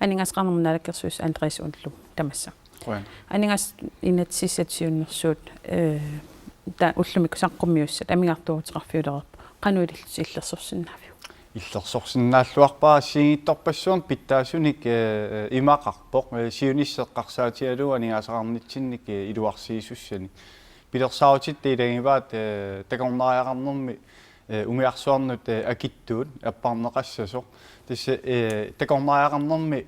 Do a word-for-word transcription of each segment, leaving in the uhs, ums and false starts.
Aningaasaqarnermut naalakkersuisoq Andreas Uldum, tamassa. Qujan. Aningaasat inatsisissatut siunnersuut, eh, taava ullumikkut saqqummiussat amigartoorutigeqarfiulereerput, qanoq illit illersorsinnaaviuk? Illersorsinnaalluarpara assigiinngitsorpassuarnik pitsaasunik, eh, imaqarpoq, eh, siunissaq eqqarsaatigalugu aningaasaqarnitsinnik, eh, iluarsiisussanik. Pilersaarutitta ilagivaat, eh, takornariaqarnermi, eh, umiarsuarnut, eh, akitsuut apparneqassasoq. Tassa, eh, takornariaqarnermi,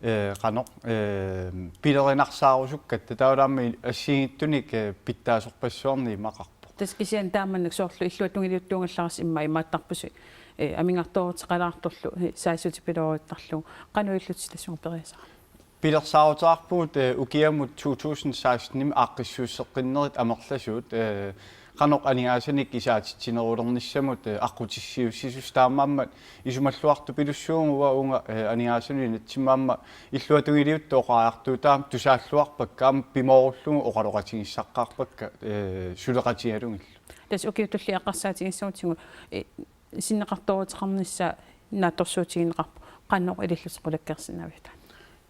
eh, qanoq, eh, pilerinarsaarusukkatta taavalu aamma assigiinngitsunik, eh, pitsaasorpassuarnik imaqarpoq. Tassa kisianni taamaanik soorlu illuatungiliuttuugallarisi immaqa imaattarpusi, eh, amigartooruteqalaartorlu, eh, saassussipilooruuttarlugu, qanoq ilillutit tassunga periasaat? Pilersaaruteqarpugut, eh, ukiamut to tusind seksten-imi aaqqissuusseqqinnerit amerlasuut, eh, qanoq aningaasanik isaatitsinerulernissamut, eh, aqqutissiuussisussat, taamaammat isumalluartupilussuuvugut uanga, eh, aningaasanut inatsimmi aamma illuatungiliuttut oqariartuutaat tusaalluarpakka aamma pimoorullugu oqaloqatigissaqqaarpakka, eh, suleqatigalugillu. Tassa ukiut tulliit eqqarsaatigissagutsigu, eh, sinneqartooruteqarnissaa naatsorsuutigineqarpoq, qanoq ilillutit qulakkeersinnaaviuk taanna?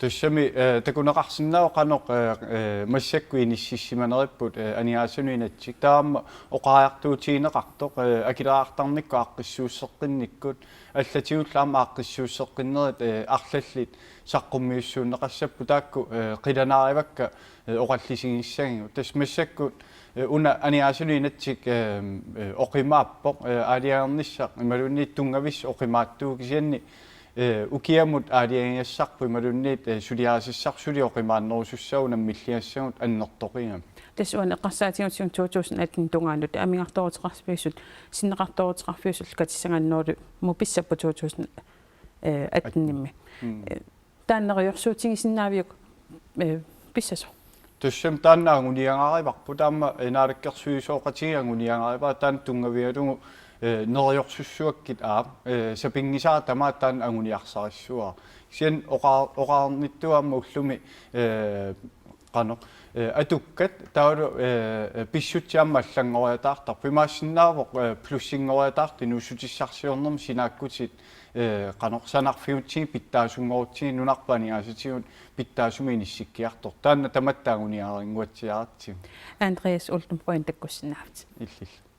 Tassami, eh, takuneqarsinnaavoq qanoq, eh, eh, massakkut inississimaneripput, eh, aningaasanut inatsit. Taava aamma oqariartuutigineqartoq, eh, akileraartarnikkut aaqqissuusseqqinnikkut, allatigullu aamma aaqqissuusseqqinnerit, eh, arlallit saqqummiussuunneqassapput taakku, eh, qilanaarivakka, eh, oqallisigissagigut. Tassa massakkut, eh, una aningaasanut inatsit, eh, eh, oqimaappoq, eh, aalajangernissaq imaluunniit tunngavissaq oqimaatsuuvoq, kisianni, eh, ukiamut aalajangigassarput imaluunniit, eh, suliarisassarput suli oqimaannerusussaavoq unammilligassagut annertoqigami. Tassa uani eqqarsaatigigutsigu to tusind atten tungaanut amigartooruteqarfiusut, sinneqartooruteqarfiusullu katissangannerulimmut pissapput to tusind atten-imi. Mm. Eh, taanna neriorsuutigisinnaaviuk, eh, pissasoq? Tassami taanna anguniagarivarput, taama, eh, naalakkersuisooqatigiit anguniagarivara, taanna tunngavigalugu, eh, neriorsussuakkit aap, eh, sapinngisara tamaat taanna anguniarsarissuara. Kisianni oqa-, oqarnittut aamma ullumi, eh, qanoq, eh, atukkat taavalu, eh, pissutsit aamma allanngoriataartarput. Imaassinnaavoq, eh, plussinngoriataartut inuussutissarsiornermi sinaakkutit, eh, qanoq sanarfigutsigit pitsaasunngorutsigit nunarput aningaasatigut pitsaasumik inissikkiartortut. Taanna tamatta anguniagarinnguatsiaratsigu. Andreas Uldum, qujanaq takkussinnaavutit. Illillu.